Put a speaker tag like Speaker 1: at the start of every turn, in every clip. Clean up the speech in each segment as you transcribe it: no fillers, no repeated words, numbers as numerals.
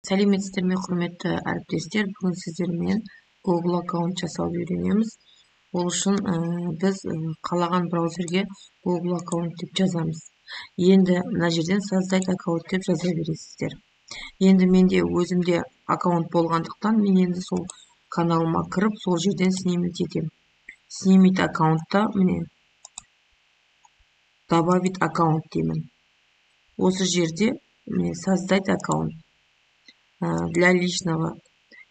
Speaker 1: Сәлеметсіздер ме, құрметті әріптестер! Бүгін сіздермен Google аккаунт жасауды үйренеміз. Ол үшін біз қалаған браузерге Google аккаунт деп жазамыз. Енді мына жерден создать аккаунт деп жаза бересіздер. Енді менде өзімде аккаунт болғандықтан, мен енді сол каналыма кіріп, сол жерден снимать етемін. Снимить аккаунтта, міне, добавить аккаунт деймін. Осы жерде, міне, создать аккаунт для личного.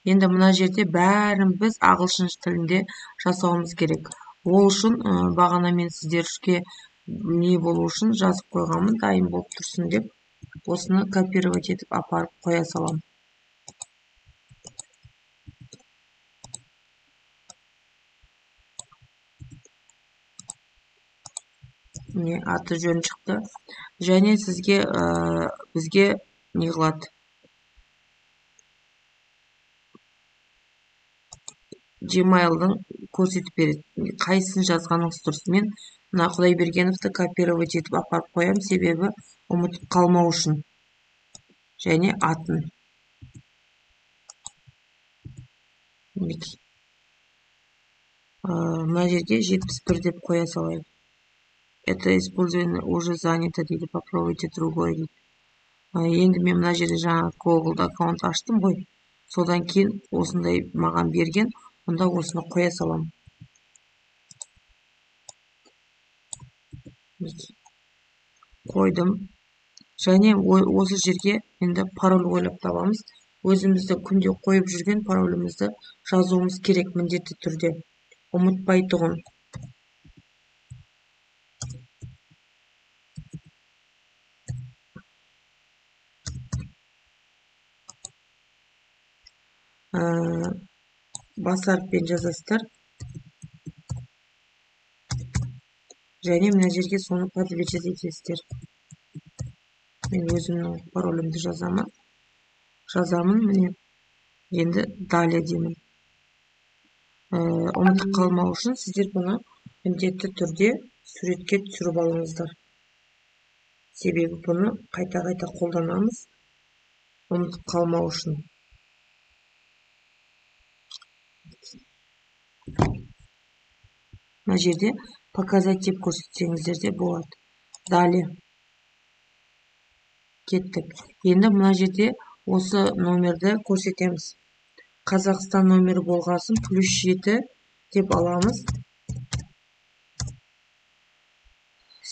Speaker 1: Енді мына жерде бәрін біз ағылшын тілінде жасауымыз керек. Ол үшін бағана мен сіздерге не болу үшін жазып қойғанмын, дайын болып тұрсын деп. Осыны копировать етіп апарып қоя саламын. Міне, аты жөні шықты. Және сізге, бізге не қылады? Gmail'дың көрсетіп береді. Қайсысын жазғаныңыз дұрыс. Мен мына Құдайбергеновті копировать етіп апарып қоямын, себебі ұмытып қалмау үшін. Және атын. Мінекей. Мына жерге 71 деп қоя салайын. Это использование уже занято дейді, попробуйте другой дейді. Енді мен мына жерде жаңа Google аккаунт аштым ғой. Содан кейін осындай маған берген, онда осыны қоя саламын. Қойдым. Және осы жерге енді пароль ойлап табамыз. Өзімізді күнде қойып жүрген паролімізді жазуымыз керек міндетті түрде. Ұмытпайтұғын. Бас әріппен жазасыздар. Және мына жерге соны подтвердить етесіздер. Мен өзімнің паролімді жазамын. Жазамын, міне. Енді далее деймін. Ұмытып қалмау үшін сіздер бұны міндетті түрде суретке түсіріп алыңыздар. Себебі бұны қайта-қайта қолданамыз, ұмытып қалмау үшін. Мына жерде показать деп көрсетсеңіздер де болады. Далее. Кеттік. Енді мына жерде осы номерді көрсетеміз. Қазақстан номері болғасын плюс 7 деп аламыз.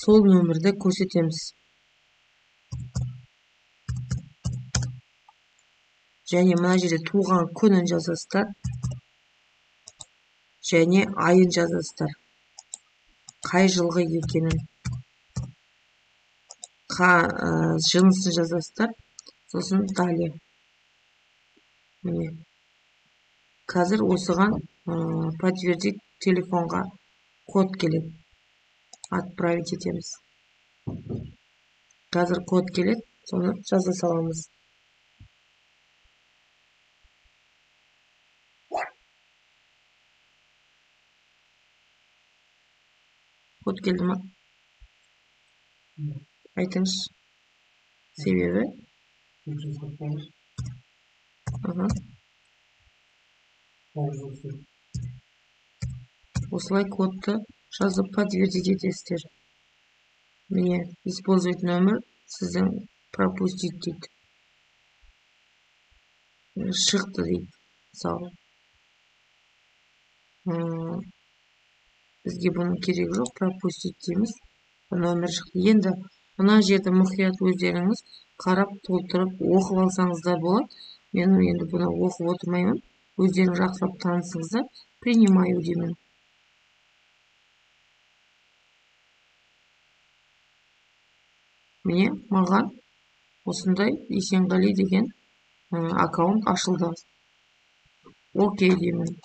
Speaker 1: Сол номерді көрсетеміз. Және мына жерде туған күнін жазасыздар. Және айын жазасыздар. Қай жылғы екенін, жынысын жазасыздар. Сосын далее. Міне. Қазір осыған подтвердить телефонға код келеді. Отправить етеміз. Қазір код келеді, соны жаза саламыз. Код келді ма? Айтыңызшы. Себебі? Осылай кодты жазып подтвердить етесіздер. Міне, использовать номер сіздің пропустить дейді. Шықты дейді. Мысалы. Бізге бұның керегі жоқ, пропустить дейміз. Номер шықты. Енді мына жерді мұқият өздеріңіз қарап, толтырып, оқып алсаңыздар болады. Мен енді бұны оқып отырмаймын. Өздеріңіз жақсылап танысыңыздар. Принимаю деймін. Міне, маған осындай Есенғали деген аккаунт ашылды. Окей деймін.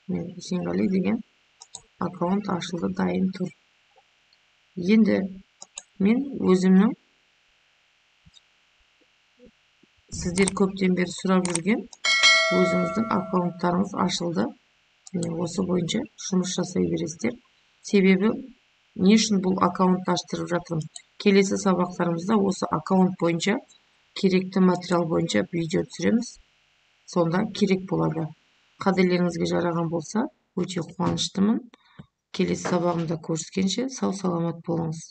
Speaker 1: Міне, Есенғали деген аккаунт ашылды, дайын тұр. Енді мен өзімнің сіздер көптен бері сұрап жүрген өзіңіздің аккаунттарыңыз ашылды. Міне, осы бойынша жұмыс жасай бересіздер. Себебі Не үшін бұл аккаунтты аштырып жатырмын? Келесі сабақтарымызда осы аккаунт бойынша, керекті материал бойынша видео түсіреміз, сонда керек болады. Қадірлеріңізге жараған болса, өте қуаныштымын. Келесі сабағымда көріскенше, сау саламат болыңыз.